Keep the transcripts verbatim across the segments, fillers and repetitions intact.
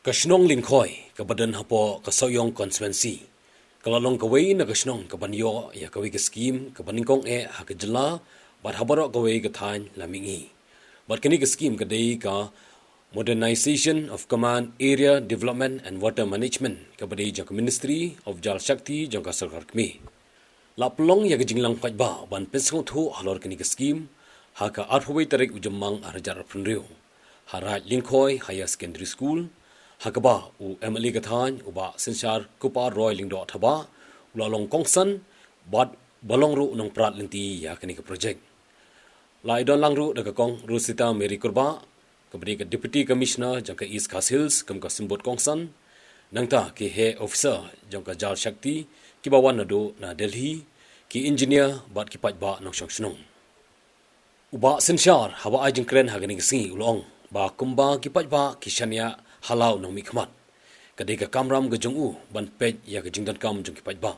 Ka shnong Lyngkhoi, kaba don hapoh ka Sohiong Constituency, ka la long kawei na ka shnong kaban ïoh ïa kawei ka skhim kaba nyngkong eh ha ka jylla bad ha baroh kawei ka thaiñ la mihngi. Bad kane ka skhim ka dei ka Modernization of Command Area Development and Water Management, kaba dei jong ka Ministry of Jal Shakti jong ka Sorkar Kmie. La pynlong ïa ka jinglang paidbah ban pynsngewthuh halor kane ka skhim ha ka arphew wei tarik u Jymmang arhajar arphew hynriew ha Raid Lyngkhoi Higher Secondary School, ha kaba u M L A ka thaiñ, u Bah Synshar Kupar Roy Lyngdoh Thabah, u la long kongsan bad ba long ruh u nongprat lynti ïa kane ka projek. La ïadon lang ruh da ka Kong Rosita Mary Kurbah, kaba dei ka Deputy Commissioner jong ka East Khasi Hills kum ka symbud kongsan, nangta ki heh officer jong ka Jal Shakti kiba wan naduh na Delhi, ki engineer bad ki paidbah nongshong shnong. U Bah Synshar, haba ai jingkren ha kane ka sngi, u la ong ba kumba ki paidbah ki shaniah ha la u nongmihkhmat, ka dei ka kamram ka jong u ban peit ïa ka jingdonkam jong ki paidbah.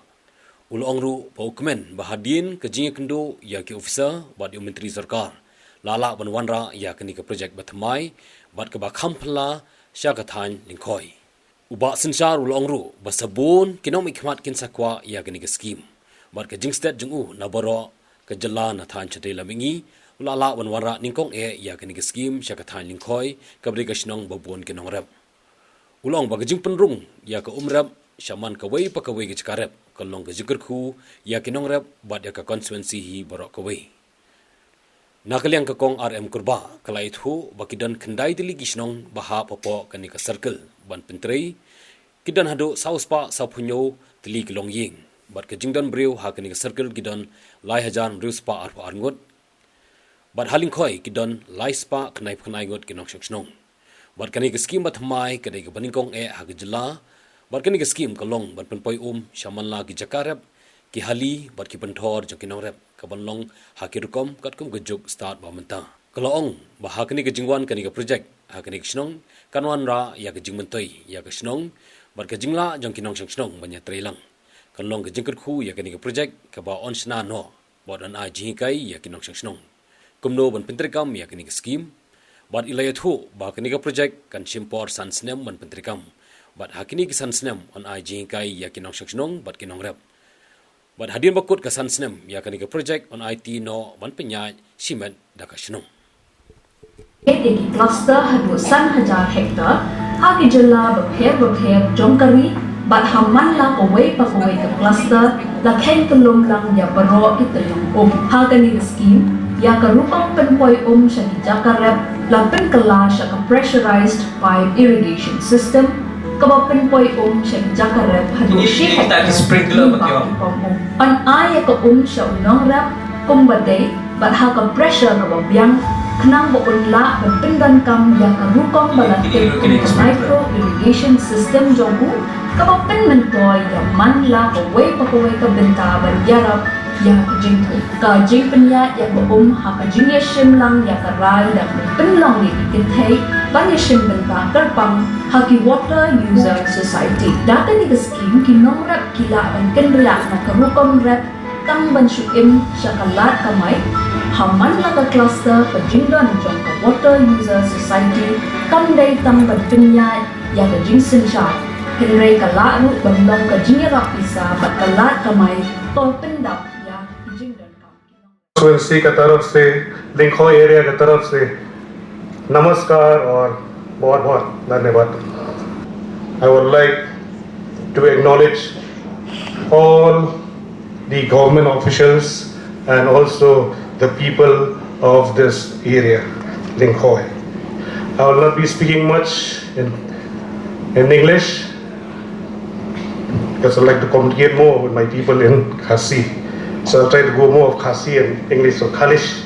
U la ong ruh ba u kmen ba hadien ka jingïakynduh ïa ki officer bad ïa u Myntri Sorkar, la lah ban wanrah ïa kane ka projek bathymmai bad kaba kham phylla sha ka thaiñ Lyngkhoi. U Bah Synshar u la ong ruh ba sabun ki nongmihkhmat kin sa kwah ïa kane ka skhim bad ka jingstet jong u na baroh ka jylla na thaiñ shatei la mihngi, u la lah ban wanrah nyngkong eh ïa kane ka skhim sha ka thaiñ Lyngkhoi, kaba dei ka shnong ba bun ki nongrep. U la ong ba ka jingpynrung ïa ka umrep sha man kawei pa kawei ka jaka rep ka long ka jingkyrkhu ïa ki nongrep bad ïa ka constituency hi baroh kawei. Na ka liang ka Kong R M Kurbah ka la ïathuh ba ki don khyndai tylli ki shnong ba hap hapoh kane ka circle ban pyntrei, ki don haduh saw spah saw phew hynñiew tylli ki longïing bad ka jingdon briew ha kane ka circle ki don lai hajar hynriew spah arphew ar ngut. Bad ha Lyngkhoi ki don lai spah khyndai phew khyndai ngut ki nongshong shnong. Bad kane ka skhim bathymmai ka dei kaba nyngkong eh ha ka jylla. Bad kane ka skhim ka long ban pynpoi um sha man la ki jaka rep, ki hali bad ki pynthor jong ki nongrep, kaban long ha ki rukom katkum ka juk stad ba mynta. Ka la ong ba ha kane ka jingwan kane ka projek ha kane ka shnong, kan wanrah ïa ka jingmyntoi ïa ka shnong bad ka jinglah jong ki nongshong shnong ban ïatrei lang. Kan long ka jingkyrkhu ïa kane ka projek kaba yn shna noh bad yn ai jinghikai ïa ki nongshong shnong kumno ban pyntreikam ïa kane ka skhim. Bad i la ïathuh ba kane ka projek kan shim por san snem ban pyntreikam. Bad ha kine ki san snem yn ai jinghikai ïa ki nongshong shnong bad ki nongrep. Bad hadien ba kut ka san snem ïa kane ka projek yn aiti noh ban pynïaid shimet da ka shnong. Ïa ki cluster haduh san hajar hektar ha ki jylla bapher bapher jong ka ri, bad ha man la kawei pa kawei ka cluster la kheiñ kyllum lang ïa baroh ki tyllong um. Ha kane ka skhim, ïa ka rukom pynpoi um sha ki jaka rep la pynkylla sha ka pressurized pipe irrigation system kaba pynpoi um sha ki jaka rep haduh shi hektar lyngba ki pom um. Yn ai ïa ka um sha u nongrep kumba dei bad ha ka pressure kaba biang, khnang ba un lah ban pyndonkam ïa ka rukom ba la tip kum ka micro irrigation system jong u, kaba pynmyntoi ïa man la kawei pa kawei ka bynta ban ïarap ïa ka jingthoh. Ka jingpynïaid ïa ka um ha ka jingïashim lang ïa ka rai da ka pynlong ïa ki kynthei ban ïashim bynta kyrpang ha ki Water User Society. Da kane ka skhim ki nongrep ki lah ban kynriah na ka rukom rep tang ban shu im sha ka lad kamai. Ha man la ka cluster ka jingdon jong ka Water User Society kam dei tang ban pynïaid ïa ka jingsynshar, hynrei ka lah ruh ban long ka jingïarap pisa bad ka lad kamai ka pyndap ïa ki jingdonkam. Constituency ka taraf se, Lyngkhoi area ka taraf se, namaskar aur bahut bahut dhanyabad. I would like to acknowledge all the government officials and also the people of this area, Lyngkhoi. I will not be speaking much in, in English because I like to communicate more with my people in Khasi. So I'll try to go more of Khasi and English or Khalish.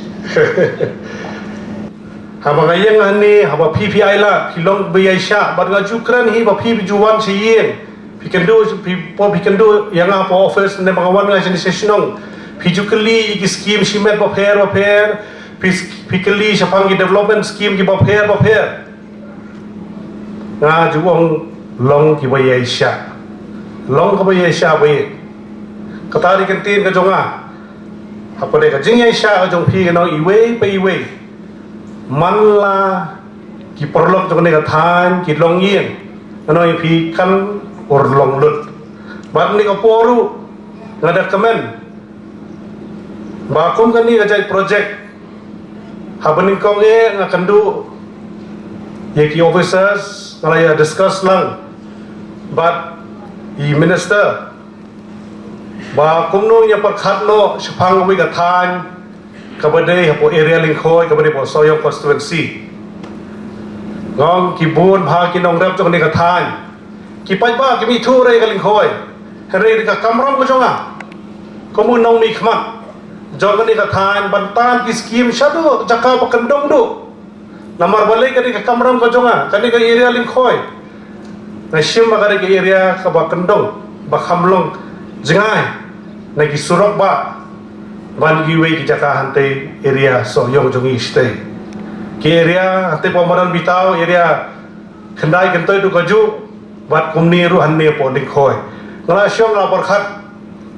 Haba nga ïeng hangne, haba phi phi ai lad, phi long ba ïaishah, bad nga ju kren hi ba phi phi ju wan sha ïing. Phi kynduh, phi, phi kynduh ïa nga hapoh office ne ba nga wan nga shane sha shnong. Phi ju kylli ïa ki skim shimet bapher bapher, phi, phi kylli shaphang ki development skim ki bapher bapher. Nga ju ong long kiba ïaishah. Long kiba ïaishah beit. Kata dei ka ktien ka jong nga. Hapdeng ka jingïaishah ka jong phi ka nang iwei pa iwei. Man la ki paralok jong kane ka thaiñ ki longïing Nga ong ïa phi kan urlong lut. Bad ni ka por ruh nga da kmen ba kum kane ka jait project, haba nyngkong eh nga kynduh ïa ki officers, nga la ïa discuss lang bad i minister ba kumno ngin ïa pyrkhat noh shaphang kawei ka thaiñ kaba dei hapoh area Lyngkhoi, kaba dei hapoh Sohiong constituency. Nga ong ki bun bha ki nongrep jong kane ka thaiñ, ki paidbah kim ithuh re ka Lyngkhoi. Hynrei ka kamram ka jong nga kum u nongmihkhmat jong kane ka thaiñ ban tan ki skim shaduh jaka ba kyndong duh. Namar balei kane ka kamram ka jong nga, kane ka area Lyngkhoi, nga shim ba kane ka area kaba kyndong, ba kham long jngai na ki surok ba ban kiwei ki jaka hangtei area Sohiong jong ngi shatei. Ki area hangtei hapoh Madan Bitaw, area khyndai kyntoit duh kajuh, bad kumne ruh hangne hapoh Lyngkhoi. Nga la shong, nga la pyrkhat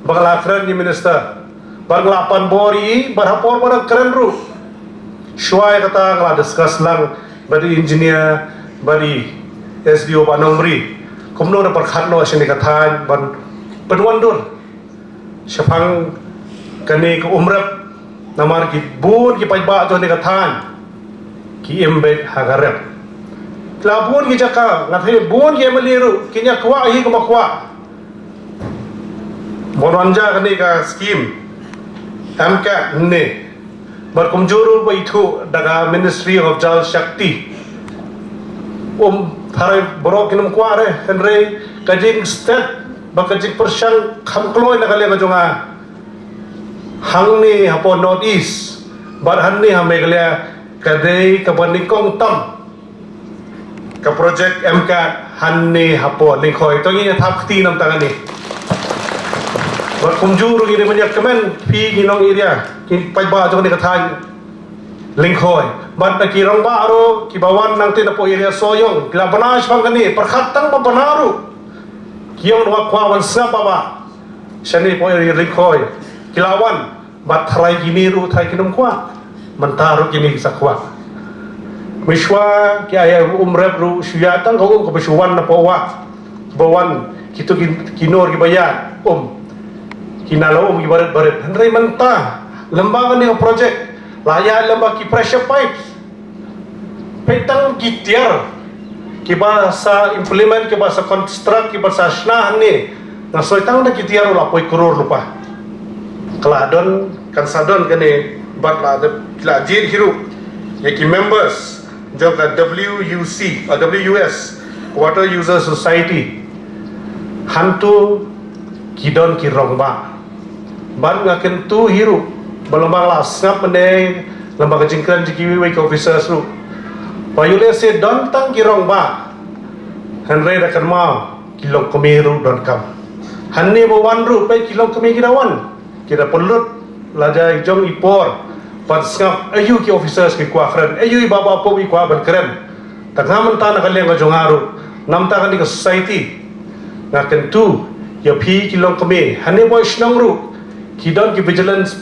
ba nga la kren ïa i minister, bad nga la pan bor ïa i, bad ha por ba nga kren ruh, shuwa ïa kata nga la discuss lang bad i engineer bad i S D O Bah Nongmri kumno ngin pyrkhat noh shane ka thaiñ ban pynwandur shaphang kane ka umrep. Namar ki bun ki paidbah jong kane ka thaiñ ki im beit ha ka rep. La bun ki jaka, nga thei bun ki M L A ruh kin ïa kwah hi kumba kwah ban wan jia kane ka skim M CAT ne. Bad kumjuh ruh ba ithuh da ka Ministry of Jal Shakti, um tharai baroh kin ym kwah re, hynrei ka jingstet bad ka jingpyrshang kham kloi na ka liang ka jong nga hangne hapoh North East bad hangne ha Meghalaya, ka dei kaba nyngkong tam ka project M CAT hangne hapoh Lyngkhoi. To ngin ïa thap kti namar kane. Bad kumjuh ruh ngi dei ban ïa kmen, phi ki nong area, ki paidbah jong kane ka thaiñ Lyngkhoi. Bad na ki rangbah ruh kiba wan nangtei napoh area Sohiong, ki la bna shaphang kane, pyrkhat tang ba bna ruh ki ong ba kwah wan sngap ba ba shane hapoh area Lyngkhoi. Ki la wan, bad tharai kine ruh tharai kin ym kwah. Mynta ruh kine ki sa kwah. Mynshuwa ki ai ïa u umrep ruh shu ïa tang ka um kaba shu wan napoh wah, ba wan kito ki, ki nor kiba ïa um, ki nala um kiba rit ba rit. Hynrei mynta lem bad kane ka project la ïa lem bad ki pressure pipes. Peit tang ki tiar kiba sa implement, kiba sa construct, kiba sa shna hangne, nga soi tang da ki tiar ruh la poi klur lypa. Ka la don, kan sa don kane, bad la dep, la jied hi ruh ïa ki members jong ka W U C, ah, W U S, Water User Society. Hangto ki don ki rangbah. Bad nga kyntu hi ruh ba lem bad la sngap mynne lem bad ka jingkren jong kiwei ki officers ruh, ba ïoh lehse don tang ki rangbah, hynrei da kynmaw ki longkmie ruh donkam. Hangne ba wan ruh, peit ki longkmie ki da wan, ki da pynlut la jai jong i por ban sngap aïu ki officers ki kwah kren, aïu i Bah Bah Pop i kwah ban kren. Te nga mynta na ka liang ka jong nga ruh, namar kane ka society, nga kyntu ïa phi ki longkmie hangne hapoh shnong ruh, ki don ki vigilance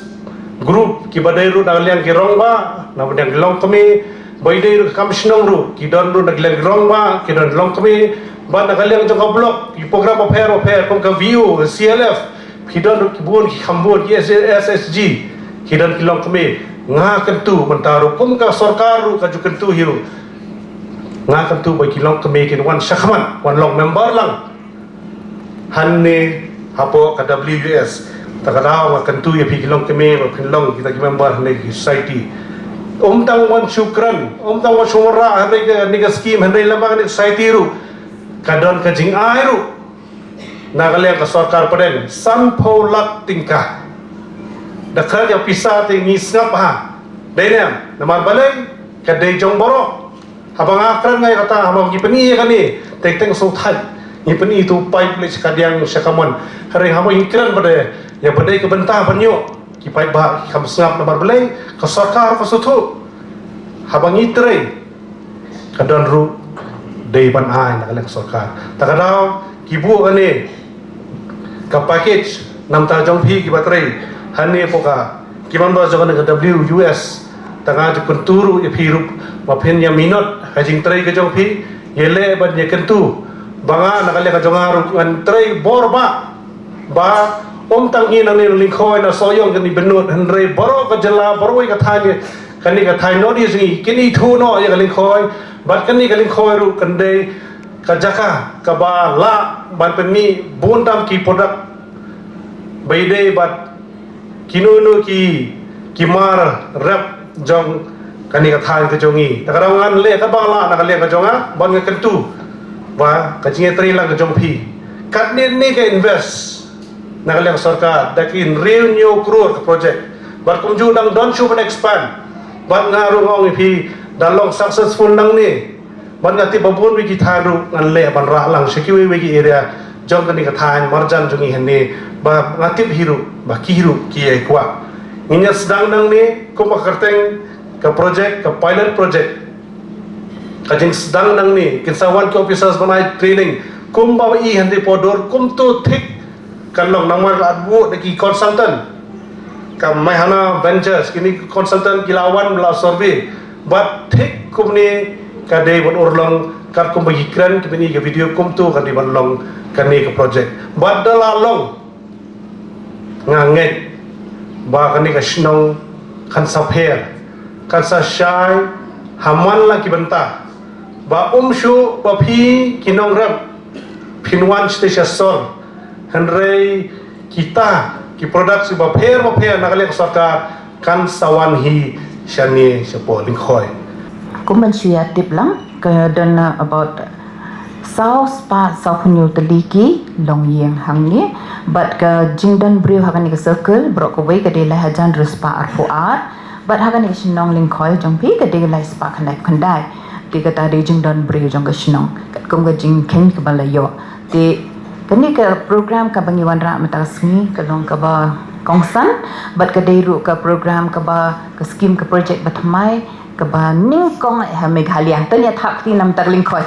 group kiba dei ruh na ka liang ki rangbah, na ka liang ki longkmie. Ba dei ruh kam shnong ruh ki don ruh na ka liang ki rangbah, ki don longkmie. Bad na ka liang jong ka block, ki program bapher bapher kum ka V O, C L F, ki don ruh ki bun ki kham bun, ki S S G, ki don ki longkmie. Nga kyntu mynta ruh kum ka sorkar ruh ka ju kyntu hi ruh, nga kyntu ba ki longkmie kin wan shakhmat, wan long member lang hangne hapoh ka W U S. Ta ka daw nga kyntu ïa phi ki longkmie ba phin long kita ki member hangne ki society. Ym tang wan shu kren, ym tang wan shu wanrah hangne ka, hangne ka scheme, hangne lem bad hangne ka society ruh, ka don ka jingai ruh na ka liang ka sorkar pdeng sanphew lak tyngka. Da kren ïa pisa te ngi sngap ha. Dei ne em? Namar balei? Ka dei jong baroh. Haba nga kren nga ïa kata, haba ngi pyni ïa kane, teng teng sngewthuh. Ngi pyni tu paip leit sha kadiang sha kamon. Hynrei haba ngi kren ba dei, ïa ba dei ka bynta ban ïoh ki paidbah ki kham sngap, namar balei? Ka sorkar ka sngewthuh. Haba ngi trei, ka don ruh dei ban ai na ka liang sorkar. Ta ka daw ki buh kane ka package namar jong phi kiba trei hangne hapoh ka, ki member jong kane ka W U S. Ta nga ju kyntu ruh ïa phi ruh ba phin ïa minot ha jingtrei ka jong phi, ïa leh ban ïa kyntu Ba nga na ka liang ka jong nga ruh ngan trei bor ba ba um tang i nangne na Lyngkhoi, na Sohiong, kane Bynnud, hynrei baroh ka jylla, baroh ka thaiñ, kane ka thaiñ North East jong ngi kin ithuh noh ïa ka Lyngkhoi. Bad kane ka Lyngkhoi ruh kan dei ka jaka kaba lah ban pynmih bun tam ki product ba ïadei bad kino kino ki, ki mar rep jong kane ka thaiñ ka jong ngi. Na ka daw ngan leh kaba lah na ka liang ka jong nga, ban nga kyntu ba ka jingïatreilang ka jong phi, katne ne ka invest na ka liang sorkar da ki hynriew hynñiew klur ka project. Bad kumjuh dang don shuh ban expand. Bad nga ruh nga ong ïa phi, da long successful nangne, bad nga tip ba bun wei ki thaiñ ruh ngan leh ban rah lang sha kiwei wei ki area jong kane ka thaiñ marjan jong ngi hangne, ba nga tip hi ruh ba ki ruh ki ïa kwah. Ngin ïa sdang nangne kum ka kyrteng ka project, ka pilot project. Ka jingsdang nangne, kin sa wan ki officers ban ai training kumba i hangne Pohdur, kumto thik kan long. Namar la buh da ki consultant ka Mahana Ventures, kine ki consultant ki la wan la survey. Bad thik kumne ka dei ban urlong, katkum ba ki kren ki bini ka video, kumto ka dei ban long kane ka project. Bad da la long, nga ngeit ba kane ka shnong kan sa pher, kan sa shai ha man la ki bynta. Ba um shuh ba phi ki nongrep phin wan sha sor, hynrei kita ki product kiba pher ba pher na ka liang sorkar kan sa wan hi shane shapoh Lyngkhoi. Kum ban shu ïa tip lang, ka don, uh, about saw spah saw phew hynñiew tylli ki longïing hangne, bad ka jingdon briew ha kane ka circle baroh kawei ka dei lai hajar hynriew spah arphew ar, bad ha kane ka shnong Lyngkhoi jong phi ka dei lai spah khyndai phew khyndai. Te kata dei jingdon briew jong ka shnong, katkum ka jingkheiñ kaba la ïoh. Te kane ka program kaba ngi wanrah mynta ka sngi ka long kaba kongsan, bad ka dei ruh ka program kaba, ka skim, ka project ba thymmai kaba nyngkong ha Meghalaya. To ngin ïa thap kti namar ka Lyngkhoi.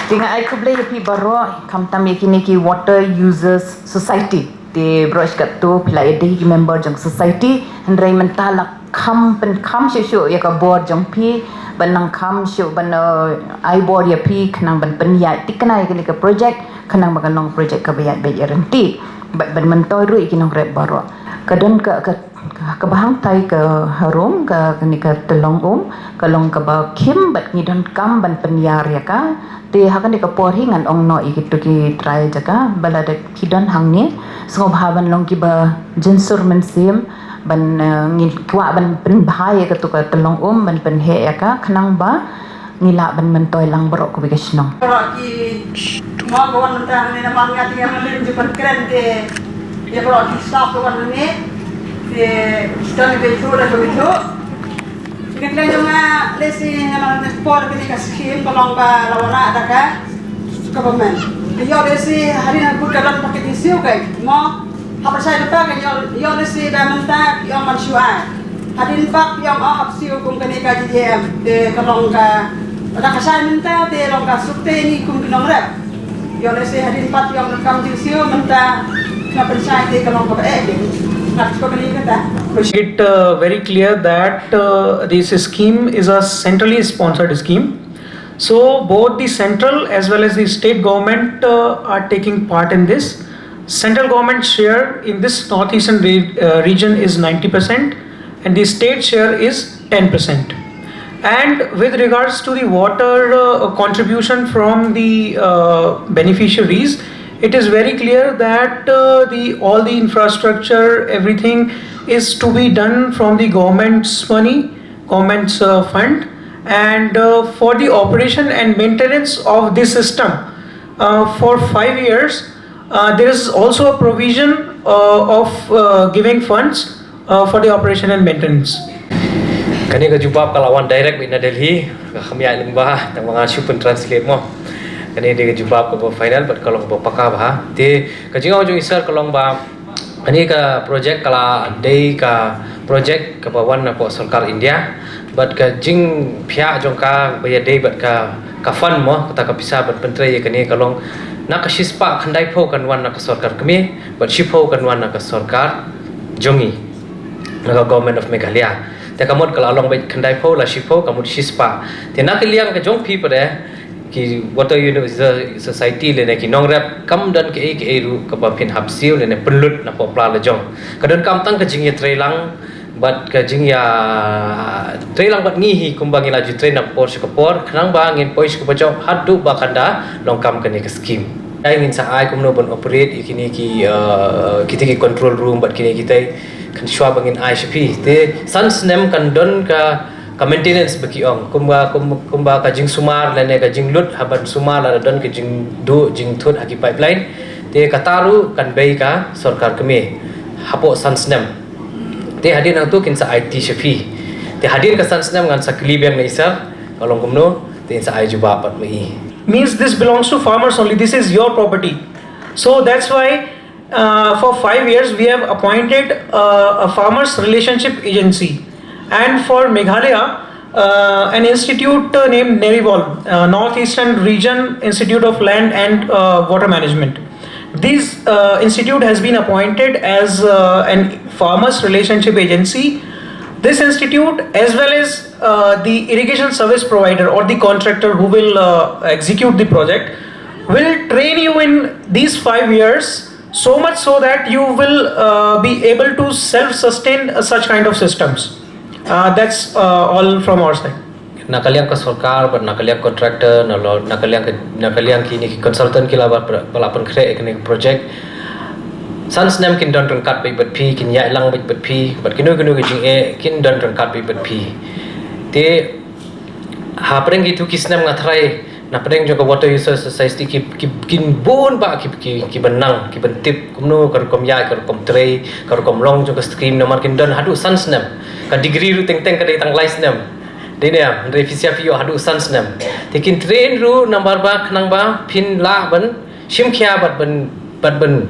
Te nga ai khublei ïa phi baroh, khamtam ïa kine ki Water Users Society. Te baroh shi katto phi la ïadei ki member jong society, hynrei mynta la kham pynkham shuh shuh ïa ka bor jong phi, ban nang kham shuh ban, uh, ai bor ïa phi khnang ban pynïaid thikna ïa kane ka project, khnang ba kan long project kaba ïaid beit ïaid ryntih. Bad ban myntoi ruh ïa ki nongrep baroh. Ka don ka, ka, kaba hangtai ka harum, ka, kane ka tyllong um, ka long kaba khim bad ngi donkam ban pynïar ïa ka. Te ha kane ka por hi ngan ong noh ïa kito ki trai jaka, ba lada phi don hangne, sngewbha ban long kiba jynsur mynsiem, ban, eh, ngin kwah ban pynbha ïa kato ka tyllong um, ban pynheh ïa ka khnang ba ngi lah ban myntoi lang baroh kawei ka shnong. Baroh ki, mo, ka wan mynta hangne namar nga te nga mynta ju pynkren te ïa baroh ki staff ka wan hangne. Te don ka ithuh, don ka ithuh. Kane ka jong nga lehse namar por kane ka skim ka long ba la wanrah da ka government. Ïoh lehse hadien ha kut ka don paket jingsiew ka, mo, hap sa ïa ka, ïoh, ïoh lehse ba mynta ïoh man shuwa. Hadien pat ïoh, oh, hap siew kum kane ka G J M, te ka long ka, da ka shai mynta te long ka suk te ni kum ki nongrep. Ïoh lehse hadien pat ïoh ka kam jingsiew mynta, ka pynshai te ka long kaba eh te. Ngat ko kane kata. It, uh, very clear that, uh, this scheme is a centrally sponsored scheme. So both the central as well as the state government, uh, are taking part in this. Central government share in this northeastern re-, uh, region is ninety percent, and the state share is ten percent. And with regards to the water, uh, contribution from the, uh, beneficiaries, it is very clear that, uh, the, all the infrastructure, everything is to be done from the government's money, government's, uh, fund. And, uh, for the operation and maintenance of this system, uh, for five years, uh, there is also a provision, uh, of, uh, giving funds, uh, for the operation and maintenance. Kane ka jubab ka la wan direct beit na Delhi, ka kham ïaid lyngba, tang ba ngan shu pyntranslate mo. Kane dei ka jubab kaba final bad ka long kaba paka bha. Te ka jingong jong i sir ka long ba kane ka project ka la dei ka project kaba wan napoh sorkar India. Bad ka jingphiah jong ka ba ïadei bad ka, ka fund mo, kata ka pisa ban pyntrei ïa kane ka long na ka shispah khyndaiphew kan wan na ka sorkar kmie, bad shiphew kan wan na ka sorkar jong ngi, na ka Government of Meghalaya. Te ka mut ka la long beit khyndai phew la shi phew, ka mut shispah. Te na ka liang ka jong phi pat de, ki Water Uni-, Society lane ki nongrep, kam don kaei kaei ruh kaba phin hap siew lane pynlut na poh pla la jong. Ka donkam tang ka jingïatreilang bad ka jingïatreilang bad ngi hi kumba ngi la ju trei na por sha ka por, khnang ba ngin poi sha kaba jop haduh ba kan da long kam kane ka skim. Ai ngin sa ai kumno ban operate ïa kine ki, uh, kita ki control room bad kine kita, kan shuwa ba ngin ai sha phi. Te san snem kan don ka, ka maintenance ba ki ong. Kumba, kum-, kumba ka jingsumar lane ka jinglut haban sumar lada don ka jingduh jingthut ha ki pipeline. Te kata ruh kan bei ka sorkar kmie hapoh san snem. Te hadien nangtu kin sa aiti sha phi. Te hadien ka san snem ngan sa kylli biang na i sir, ka long kumno, te in sa ai jubab pat ma i. Means this belongs to farmers only. This is your property. So that's why, uh, for five years we have appointed, uh, a farmers relationship agency, and for Meghalaya, uh, an institute, uh, named NERIWAL, uh, Northeastern Region Institute of Land and, uh, Water Management. This, uh, institute has been appointed as, uh, an farmers relationship agency. This institute, as well as, uh, the irrigation service provider or the contractor who will, uh, execute the project, will train you in these five years, so much so that you will, uh, be able to self-sustain, uh, such kind of systems. Uh, that's, uh, all from our side. Na ka liang ka sorkar bad na ka liang contractor, na lo, na ka liang ka, na ka liang kine ki consultant ki la ba, ba la pynkhreh ïa kane ka project. San snem kin don ryngkat beit bad phi, kin ïaid lang beit bad phi, bad kino kino ki jingeh kin don ryngkat beit bad phi. Te hapdeng kitu ki snem nga tharai na pdeng jong ka Water Users Society ki, ki, kin bun bah ki, ki, ki ban nang, ki ban tip kumno ka rukom ïaid, ka rukom trei, ka rukom long jong ka skim, namar kin don haduh san snem. Ka degree ruh teng teng ka dei tang lai snem. Dei ne em, hynrei phi sngewthuh haduh san snem. Te kin train ruh namar ba khnang ba phin lah ban shim khia bad ban, bad ban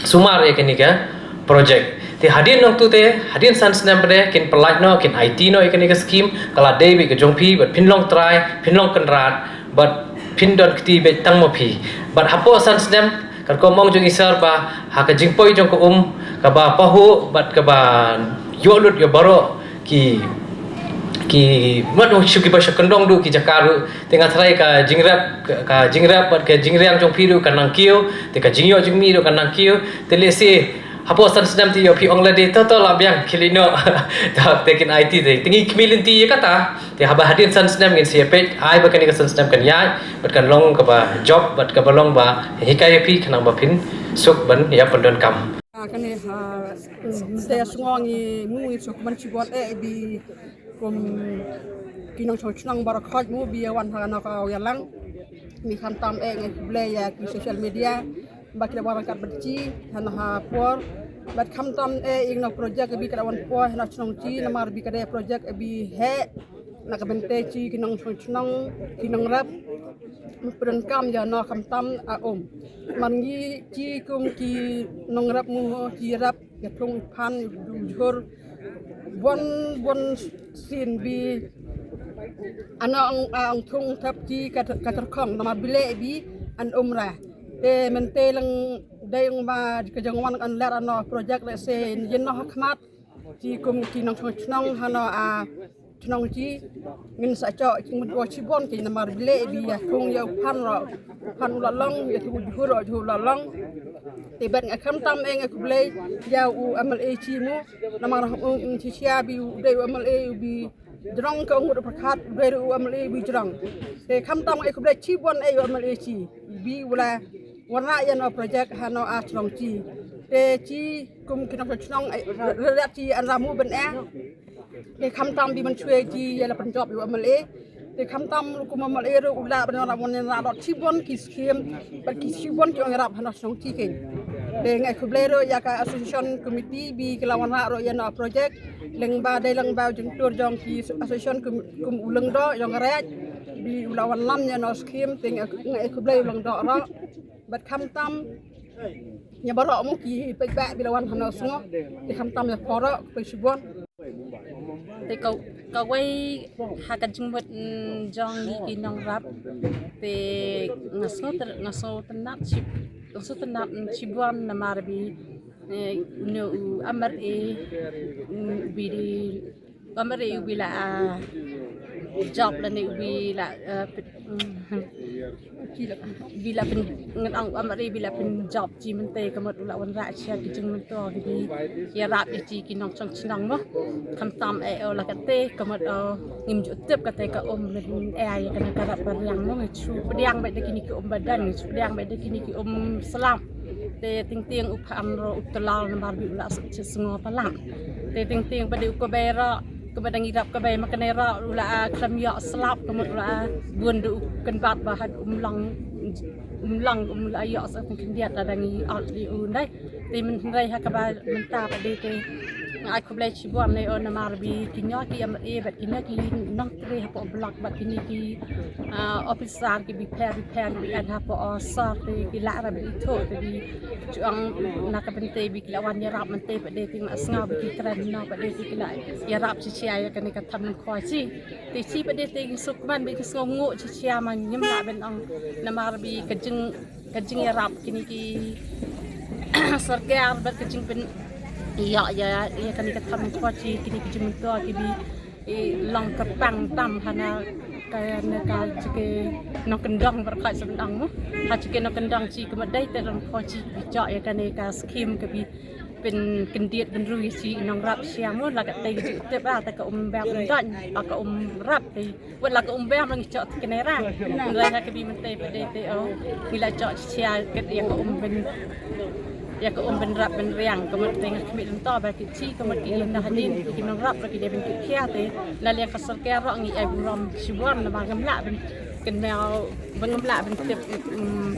sumar ïa kane ka project. Te hadien nangtu te, hadien san snem pat de, kin pyllait noh, kin aiti noh ïa kane ka skim, ka la dei beit ka jong phi, bad phin long trai, phin long kynrad, bad phin don kti beit tang ma phi. Bad hapoh san snem, ka rukom ong jong i sir ba, ha ka jingpoi jong ka um, kaba pahuh, bad kaba ïoh lut ïoh baroh, ki, ki, mat u shu kiba shu kyndong duh ki jaka ruh, te nga tharai ka jingrep, ka, ka jingrep bad ka jingriang jong phi ruh kan nang kiew, te ka jingïoh jingmih ruh kan nang kiew, te lehse hapoh san snem te ïoh phi ong lade to to lah biang khie leit noh. To te kin aiti te, te ngi khmih lynti ïa kata, te haba hadien san snem ngin sa ïa peit, ai ba kane ka san snem kan ïaid, bad kan long kaba jop, bad kaba long ba hikai ïa phi khnang ba phin suk ban ïa pyndonkam. Ah, kane ha, mm, mynta sngew ngi mu ngi sngewkmen shibun eh, i bi kum ki nongshong shnong baroh khoit mu bi wan ha kane ka Wetlang. Ngi khamtam eh ngi khublei ïa ki social media ba ki la wan ryngkat bad ki ha kane ka por. Bad khamtam eh i kane ka project i bi ka la wan por ha kane ka shnong ki namar bi ka dei project i bi heh na ka bynta ki, ki nongshong shnong, ki nongrep, pyndonkam ïa no khamtam a um. Man ngi ki kum ki nongrep mu ki rep ïa thung phan u jhur bun bun sien bi ano ang, ang thung thep ki ka, ka terkhong namar bi leh bi an um ra. Te mynta lang dei ong ba ka jong wan kan ler ano project lehse ïa no ha khmat. Ki kum ki nongshong shnong ha no a shnong ki ngin sa chok ki mut ko shibun ki namar bi leh bi ïa thung ïa u phan ro, u phan u la long, ïa thung u jhur ro, u jhur u la long. Te bad nga khamtam eh nga khublei ïa u MLA ki mu namar u, u, u shisha bi u dei u MLA u bi jrong ka u ngut u pyrkhat, u dei u MLA u bi jrong. Te khamtam nga khublei shibun eh u MLA ki bi u la wanrah ïa no project ha no a shnong ki. Te ki kum ki nongshong shnong eh, re, re, ki an ramu ban eh. Te khamtam bi mynshuwa ki ïa la pynjop ïa u MLA. Te khamtam kum u MLA ruh u la ban wanrah, wanrah dot shibun ki skim bad ki shibun ki ong rap ha no shnong ki kein. Te nga khublei ruh ïa ka association committee bi ki la wanrah ruh ïa no project. Lyngba dei lyngba u jingtur jong ki association kum, kum u Lyngdoh jong ka Raid bi u la wanlam ïa no skim te nga, nga khublei u Lyngdoh ruh. Bad khamtam ïa baroh mo ki paidbah ba la wan ha no sngew. Te khamtam ïa baroh khublei shibun. Te ka, kawei ha ka jingmut, mm, jong ngi ki nongrep. Te nga sngewtynnat, nga sngewtynnat shi, nga sngewtynnat shibun namar ba, eh, une u MLA, mm, u bi dei Ba mari u bi la, ah, job lane u bi la, ah, pit-, mm, bi la pyn-, ngan ong ba mari bi la pynjop chi mynta ka mut u la wanrah cha ki jingmyntoi ki bi ïarap ïa chi ki nongshong shnong mo. Khamtam eh o la kata ka mut o ngim ju tip kata ka um lane ïa kane ka rap ka riang mo. Ngi shu pdiang bad da kine ki um badan, ngi shu pdiang bad da kine ki um slap. Te teng teng u phan ro u tyllar namar bi u la sngewsih palat. Te teng teng pat de u kaba ro, kaba dang ïarap kaba ma kane ro u la, ah, khlem ïoh slap ka mut u la, ah, bun du u kynbat ba had um long, um long um la ïoh sa teng khyndiat la dang ïoh li u ndai. Te mynhynrei ha kaba mynta pat de te nga ai khublei shibun ne o namar bi kine ki MLA bad kine ki nongtrei hapoh block bad kine ki, ah, officer ki bapher bapher ki ïa hapoh sor te ki la rap ithuh te bi Chuang na ka pynte bi ki la wan ïarap mynte pat de te nga sngew ba ki kren no pat de te ki la ïarap shisha ïa kane ka thong lyngkhoi chi. Te chi pat de te ngi sngewkmen ba ki sngewnguh shisha ma ngim lah ban ong namar bi ka jing, ka jingïarap kine ki sorkar bad ka jingpyn ïa ïa ïa kane ka thong lyngkhoi chi kine ki jingmyntoi ki bi i long kyrpang tam hana kane ka jingke nongkyndong baroh khoit sha ban ong mo. Ha jingke nongkyndong chi ka ma dei te lyngkhoi chi ki jok ïa kane ka skim ka bi pynkyndit bynriew ïa chi nongrap sha mo la ka tei ka jingtip ah te ka um bam dang ba ka um rap te wat la ka um bam ngi jok te kane ra. Ngi la ka bi mynta pat de te o ngi la jok sha ka ïa ka um byn ïa ka um bynrap bynriang ka mut te nga khmih lynto ba ki chi ka mut ki ïa na hadien ki nongrap ba ki dei ban ki khia te na liang ka sorkar ruh ngi ai burom shibun namar ngam lah ban kynmaw ba ngam lah ban tip, mm,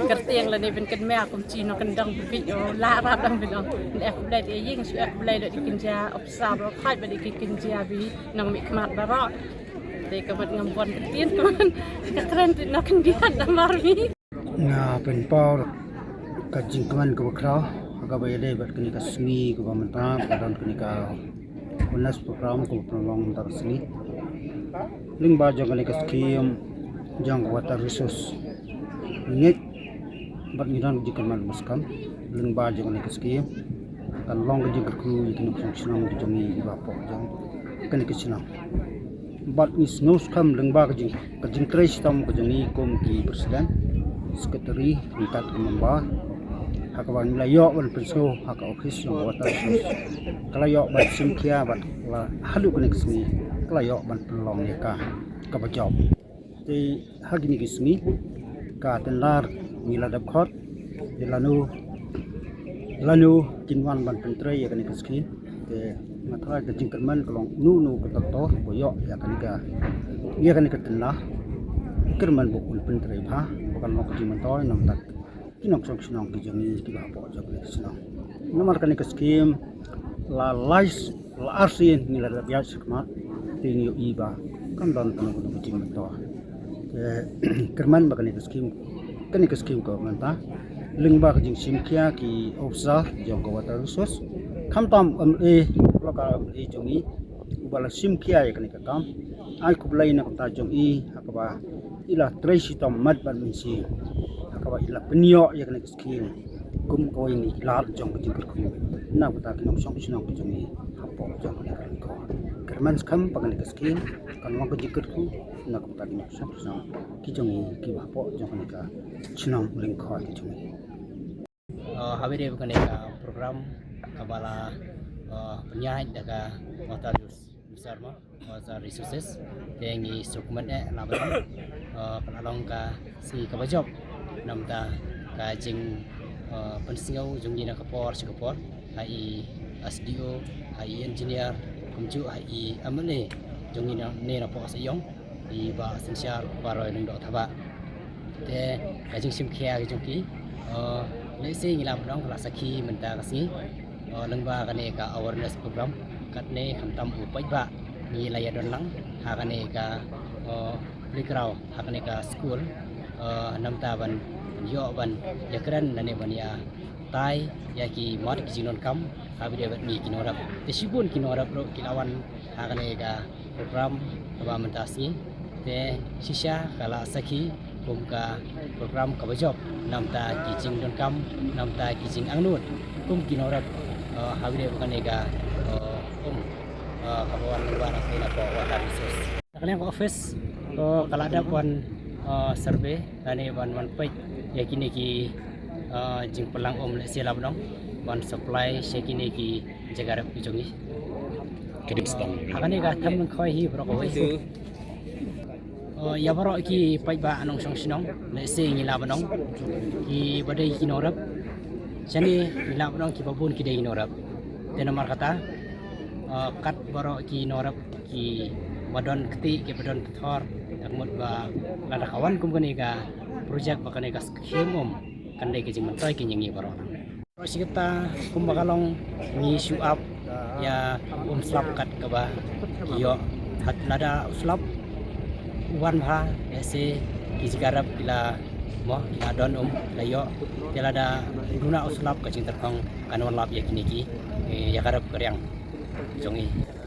kyrteng lane ban kynmaw kum chi nongkyndong ba ki ïoh lah rap dang ban ong. Ngi ai khublei te ïing shu ai khublei da ki kynja opsar ruh khait ba da ki kynja bi nongmihkhmat baroh. Te ka mut ngam bon ktien ka mut ka kren te nongkyndong namar mi. Nga pynpaw ka jingkmen kaba khraw ha kaba ïadei bad kane ka sngi kaba mynta ka don kane ka awareness program kaba pynlong mynta ka sngi. Lyngba jong kane ka skim jong ka water resource. Ngi ngeit bad ngi don ka jingkyrmen ba skhem lyngba jong kane ka skim kan long ka jingkyrkhu ïa ki nongshong shnong ki jong ngi kiba hapoh jong kane ka shnong. Bad ngi sngew skhem lyngba ka jing, ka jingtrei shitom ka jong ngi kum ki president, secretary, ryngkat ki member. Ha kaba ngi la ïoh ban pynsngew ha ka office jong ka water resource. Ka la ïoh ban shim khia bad la haduh kane ka sngi ka la ïoh ban pynlong ïa ka kaba jop. Te ha kine ki sngi ka tender ngi la dep khot. Te lano lano kin wan ban pyntrei ïa kane ka skim. Te nga tharai ka jingkyrmen ka long uno uno u kontraktor ba ïoh ïa kane ka, ïa kane ka tender. Kyrmen ba un pyntrei bha ba kan long ka jingmyntoi namar ki nongshong shnong ki jong ngi kiba hapoh jong kane ka shnong. Namar kane ka skim la lai, la arsien ngi la dep ïaid shakhmat te ngi ïohi ba kam don kano kano ka jingmyntoi. Te kyrmen ba kane ka skim, kane ka skim ka mynta lyngba ka jingshim khia ki officer jong ka water resource khamtam MLA, local MLA jong ngi uba la shim khia ïa kane ka kam. Ai khublei na ka bynta jong i ha kaba i la trei shitom mat bad mynsiem ha kaba i la pynïoh ïa kane ka skim kum kawei na ki lad jong ka jingkyrkhu na ka bynta ki nongshong shnong ki jong i hapoh jong kane ka lyngkhoi. Kyrmen skhem ba kane ka skim kan long ka jingkyrkhu na ka bynta ki nongshong shnong ki jong i kiba hapoh jong kane ka shnong lyngkhoi ki jong i. Uh, ha kaba ïadei bad kane ka program kaba la, uh, pynïaid da ka Water Resource, Water Resources, te ngi sngewkmen eh la ba, uh, ka la long ka sngi kaba jop namar ka jing, uh, pynsngew jong ngi na ka por sha ka por ha i SDO, ha i engineer, kumjuh ha i MLA jong ngi na, ne na poh Seiong, i Bah Synshar Baroh Lyngdoh Thabah. Te ka jingshim khia ka jong ki, uh, lehse ngi la pynlong ka la sakhi mynta ka sngi, uh, lyngba kane ka awareness program. Katne khamtam u paidbah ngi la ïa don lang ha kane ka, uh, playground ha kane ka school, uh, namar ban ïoh ban ïa kren lane ban ïa tai ïa ki mat ki jingdonkam ha kaba ïadei bad ngi ki nongrep. Te shibun ki nongrep ruh ki la wan ha kane ka program kaba mynta sngi. Te shisha ka la sakhi kum ka program kaba jop namar ki jingdonkam, namar ki jingangnud kum ki nongrep, uh, ha kaba ïadei bad kane ka, uh, um Uh, kaba wan lyngba na kane ka Water Resource. Na kane ka office, uh, ka la dep wan, uh, survey lane ban wan peit ïa kine ki, uh, jingpynlang um lehse lah ban ong ban supply sha kine ki jaka rep ki jong ngi. Ka dei sdang. Ha kane ka them lyngkhoi hi baroh kawei. Uh, ïa baroh ki paidbah nongshong shnong, lehse ngi lah ban ong kiba dei ki nongrep. Shane ngi lah ban ong kiba bun ki dei ki nongrep. Te namar kata, uh, kat baroh ki nongrep kiba don kti, kiba don pynthor, ka mut ba lada ka wan kum kane ka project, ba kane ka scheme um, kan dei ka jingmyntoi ka jong ngi baroh. Baroh shi katta kumba ka long ngi shu ap ïa um slap kat kaba ki ïoh. Hat lada u slap u wan bha, lehse ki jaka rep ki la mo, ki la don um, ki la ïoh. Te lada duna u slap ka jingtyrkhong kan wan lap ïa kine ki, eh, ïa ka rep ka riang jong ngi.